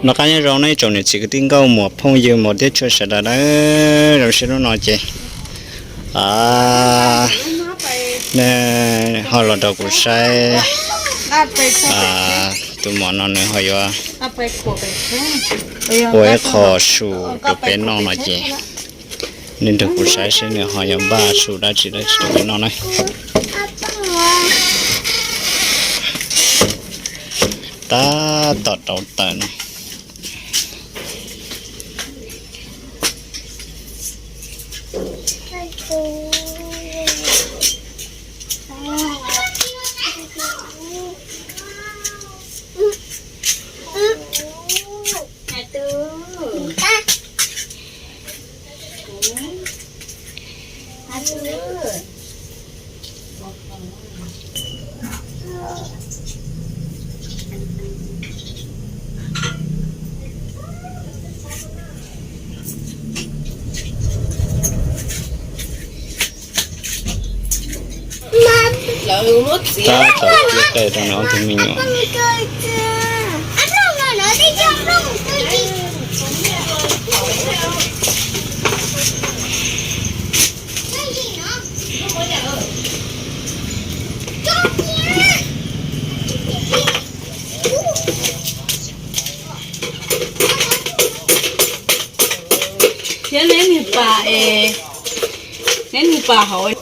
Noj qab nyob zoo nej tsoom niam txiv kwv tij nkauj muam phooj ywg mos thiab tshua sawv daws na. Zoo siab hnub no ces nej ho los rau kuv saib tus muam no nws ho yuav ua ib qho su rau peb noj no ces nej nrog kuv saib seb nws ho yuav npaj su dab tsi dab tsi rau peb noj na. Tab tom rauv taws no. Tab tom kib qe rau nws ob tug me nyuam. Thiab neb nws pas es, neb nws pas hauv.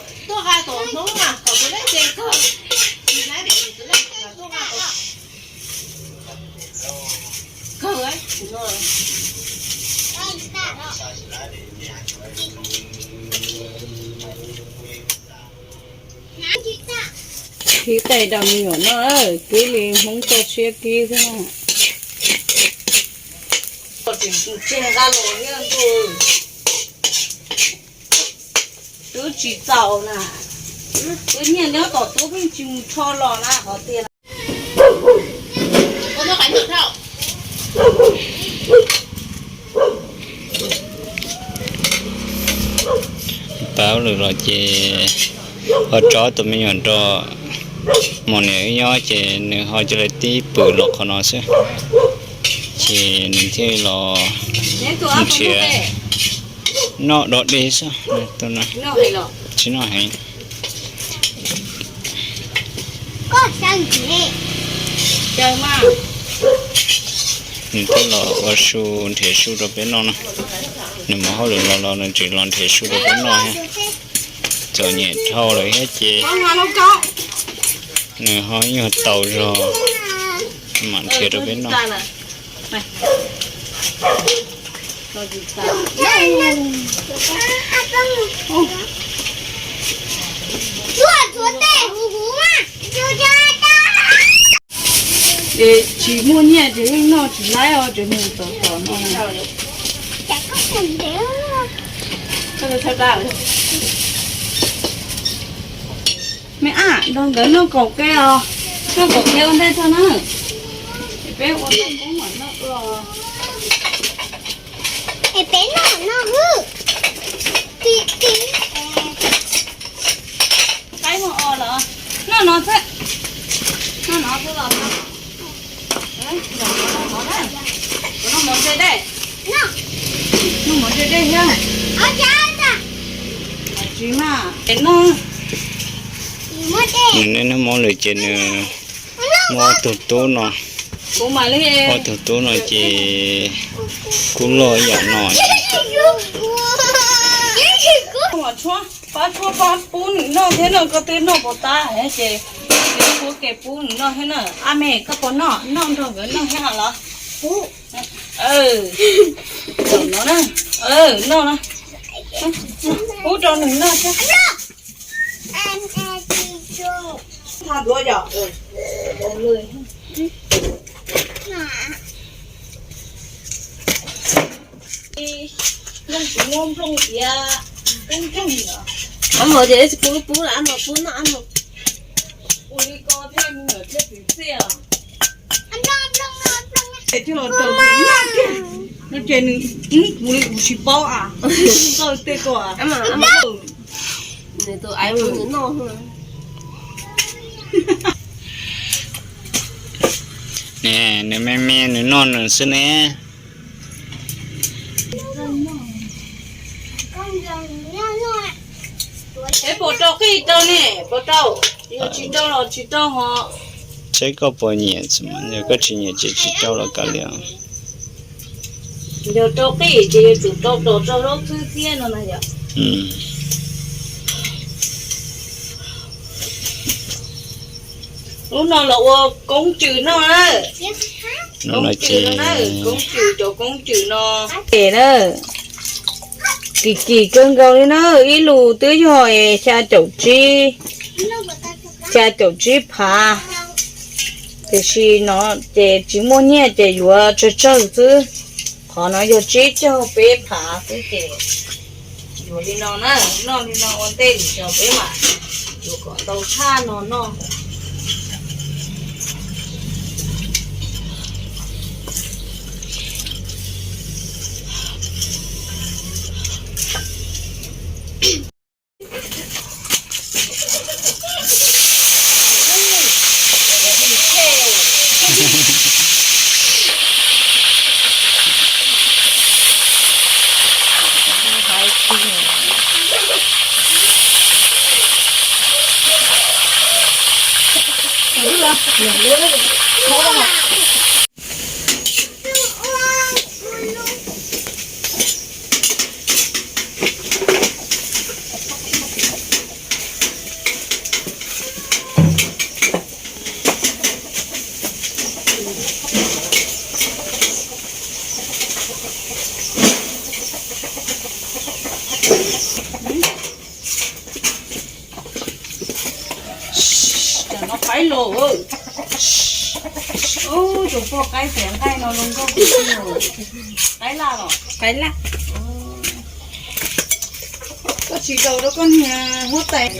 Kib qe rau me nyuam noj, kib li Hmoob txoj siab kib xwb na. Tsev nqa los thiab ntuj, twb tsis txaus na, twb nyiaj nyob tom tub pheej tsis mus rho los na qhov tias. Paub lawm los ces ho tso tus me nyuam nrog mos niam wb nyob ces nws ho cia li tib pwm los qhov no xwb. Ces nws thiaj los nrhiav noj dog dig xwb, tsis noj heev. Nws twb los ua su nrhiav su rau peb noj no. Nws mus hauj lwm los los nws tseem los nrhiav su rau peb noj thiab. Txom nyem dhau lawm thiab ces nws ho nyuag tau zog mam nrhiav rau peb noj. Es tsis muaj nyiaj ces yeej noj tsis laib os, ces mus tom tom no. Me ab, nrog nkawd noj kaum ke os, noj kaum ke ua ntej tso na. Es peb ua tau koob mam noj dua. Es peb noj no. Qaib muaj o los, noj no xwb, noj no xwb los. Kuv noj mov ze dej, noj mov ze dej thiab. Tsis mas, es noj. Nws niaj hnub mob lwm ces nws muaj ob tug tub no, ob tug tub no ces kuj loj ib yam no. Pab tshuab pab pub nws noj thiab no, koj twb noj puas tab ces tshuab ke pub nws noj thiab na. Ab me, koj puas noj, noj nrog nkawd noj thiab los? Pub. Zaum no na, noj na, pub rau nws noj thiab. Ab mos ces tsis pub, pub los ab mos pub noj ab mos. Ua li ko thiaj me nyuam thiaj txiv txiaj. Ces nws, kuv li kuv tsis paub a, txawj tej ko. Nws tus aiv ua nws noj. Nws me me nws noj nws xwb ne. Es puas rau qij rau ne? Puas rau? Yog tsis rau los tsis rau ho. Seb koj puas nyiam, yog koj tsis nyiam ces tsis rau los kav liam. Yog rau qij ces yuav tsum rau plos rau zaub xwb thiab no na yom. Lub no los ua koob tswm noj na. Koob tswm no na, koob tswm, cov koob tswm no. Es na, kim kim kawg nkaus li na, ib lus twb yog xya caum tsib, xya caum tsib phav. Tiam sis no ces tsis muaj nyiaj ces yuav tsawg tsawg xwb. Qhov no yog tsib caug peb phav xwb ces yuav li no na, noj li no ua ntej lwm zaus peb mam yuav kom tau tshaj no noj. Tam no qaib los. Tus poj qaib tias nqaij no zoo nkauj. Qaib laj los? Qaib laj. Koj tsis zaum rau koj niag huab tais.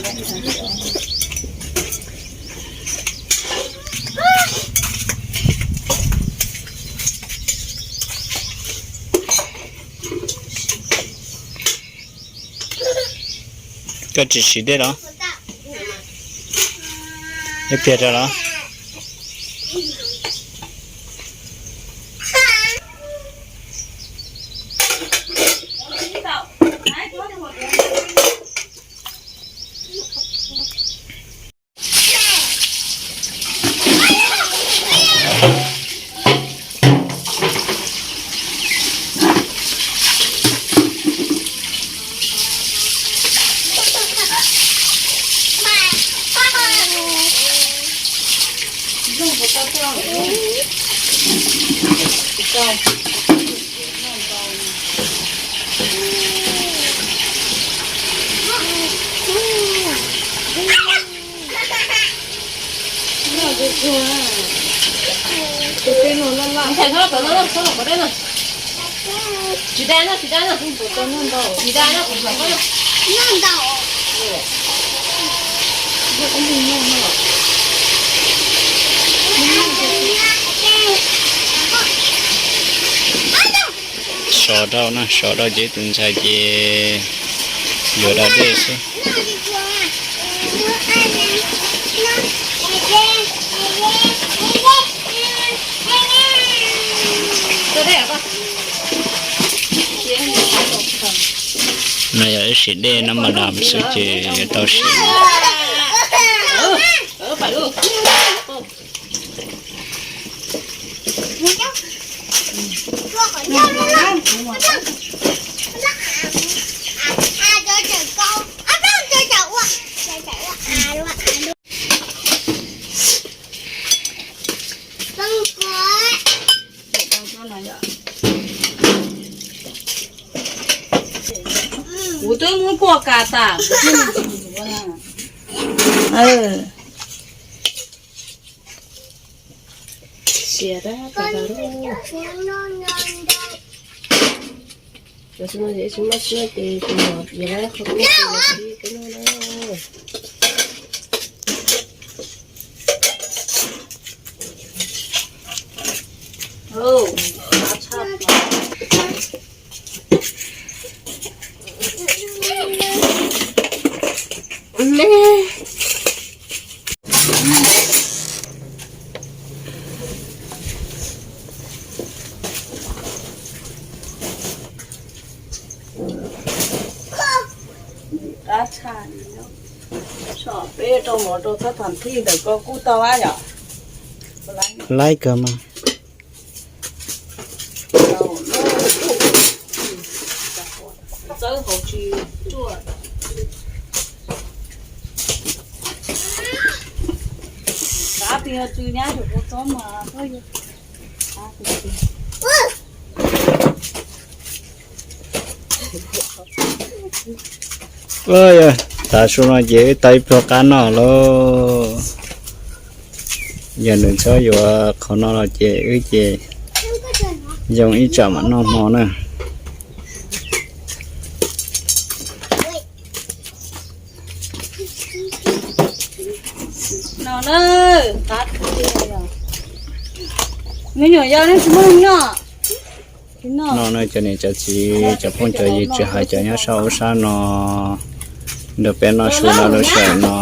Koj tsis siv dej los? Ib pliag rau los? Sov rau na, sov rau ces tus ntxhais ces yuav da dej xwb. No yog ib sim dej no mas dam xwb ces yuav tau siv. Kuv twb muab kuaj kas tas. Siav tab tas tas lawm. Cov xwb no ces tsis muaj siab ces tus nyuam yuav lawv qhov kuj tus nyuam tib peb noj na. Peb rau mov rau txhob tham thij ntawm ko kuj tau a yom. Laib kawg mas. Txawb hauv tsis ruaj. Kav tiag, tsw nyab tus kua txob mas. Tav su no ces wb tau ib pluag qab noj lauj. Yog nws txhob yuav qhov no los ces wb ces yoo ib tsam mam noj hmo na. No na, qab tiag. Me nyuam yaus nej tsis muaj noj. No na cov niam cov txiv cov phooj cov ywg tsis hais cov nyob sab ub sab no, nrog peb noj su no lub sij hawm no.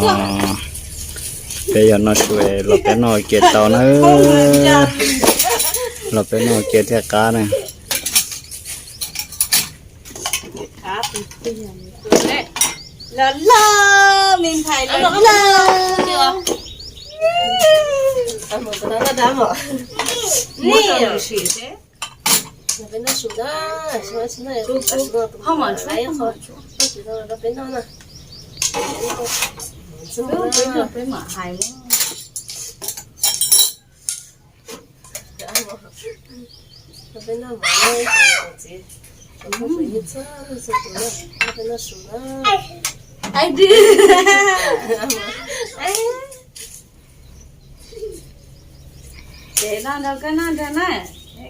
Peb yog noj su los peb noj ua ke tau na. Los peb noj ua ke thiaj qab na. Los loj, me ntxhais los loj. Peb noj su na, peb noj su na, peb noj na. Peb mam hais. Peb noj mov na, txiv, peb noj su na. Ces no rau koj noj ntag na,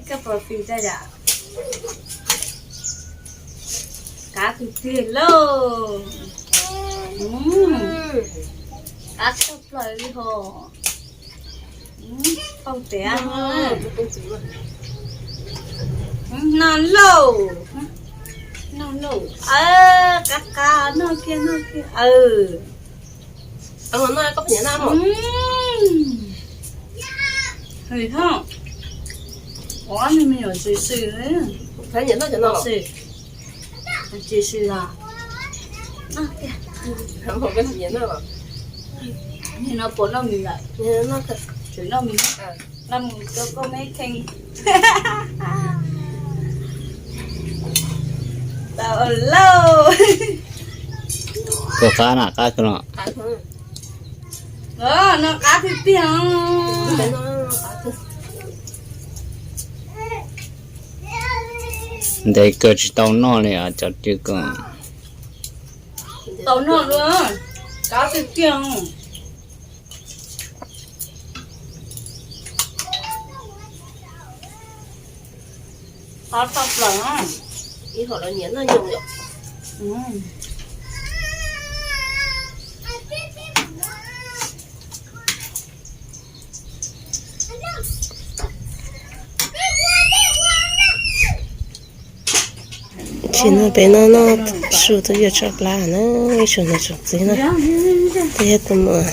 koj puas fim rau yom? Qab tiag tiag lauj. Qab tshaj plaws li hos. Tau tiav. Noj lauj, noj lauj, qab qab, noj kiag noj kiag. Ua me nyuam tsis swm, tsis swm os. No puas noj mis lawm? Tseem noj mis, noj mus rau koj me kheej. Tau lauj. Puas qab na, qab kawg no. No qab tiag tiag. Ntev kawg tsis tau noj li os cov kwv kawg. Tau noj lawm, qab tiag tiag. Qab tshaj plaws na. Ib hom los nyiam noj nyoos yom. Tsis no peb noj noj su twb yuav tso plab na, ib tsoom niam tsoom txiv na. Twb yog tus muam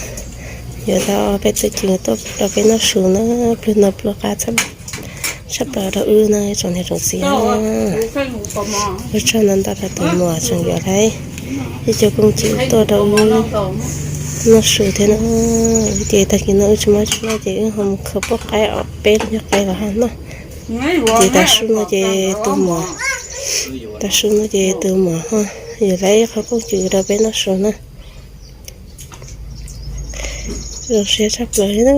yuav tau peb txoj cw tuaj rau peb noj su na, pluag no pluag qab tshaj plaws rau wb na, ib tsoom niam tsoom txiv. Ua tsaug ntau ntau rau tus muam tseem yuav lawv ib co kooj cw tuaj rau wb noj su thiab na. Ces tag kis no wb tsis muaj tsis noj ces wb ho mus khaws poj qaib os, peb lub nyuag qaib los ho noj. Ces tav su no ces tus muam, tav su no ces tus muam ho yuav lawv ib qho kooj cw rau peb noj su na. Zoo siab tshaj plaws li na.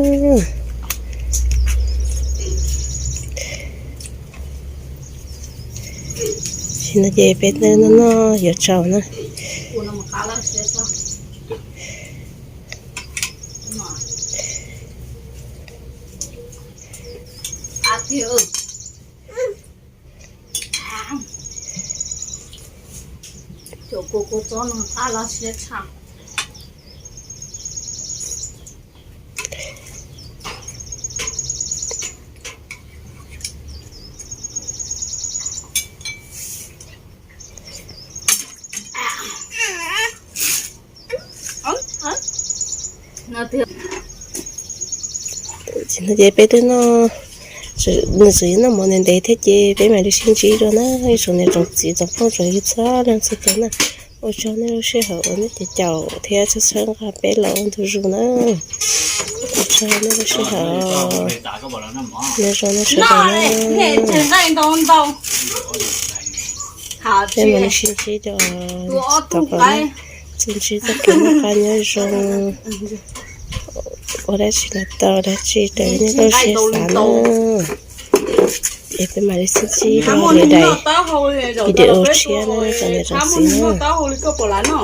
Tsis no ces peb noj noj yuav tsaus na. Cov kua kua txob no qab lab siab tshaj. Ces peb twb noj, nws tseem noj mov ntev ntev thiab ces peb mam li sib ntsib dua na, ib tsoom niam tsoom txiv tsoom phooj tsoom ywg txhua leej txhua tus na. Ua tsaug nej lub sij hawm uas nej caum thiab txhawb nqa peb los ua ntu zus na. Ua tsaug nej lub sij hawm. Nyob zoo nej sawv daws na. Peb mam li sib ntsib dua tau qhov na. Txuas ntxiv txoj kev noj qab nyob zoo, ua dab tsi los tau dab tsi raws li nej lub siab xav na. Es peb mam li sib ntsib dua lwm daim video tshiab na cov niam cov txiv na.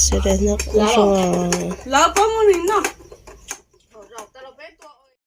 Sawv daws noj qab zoo os.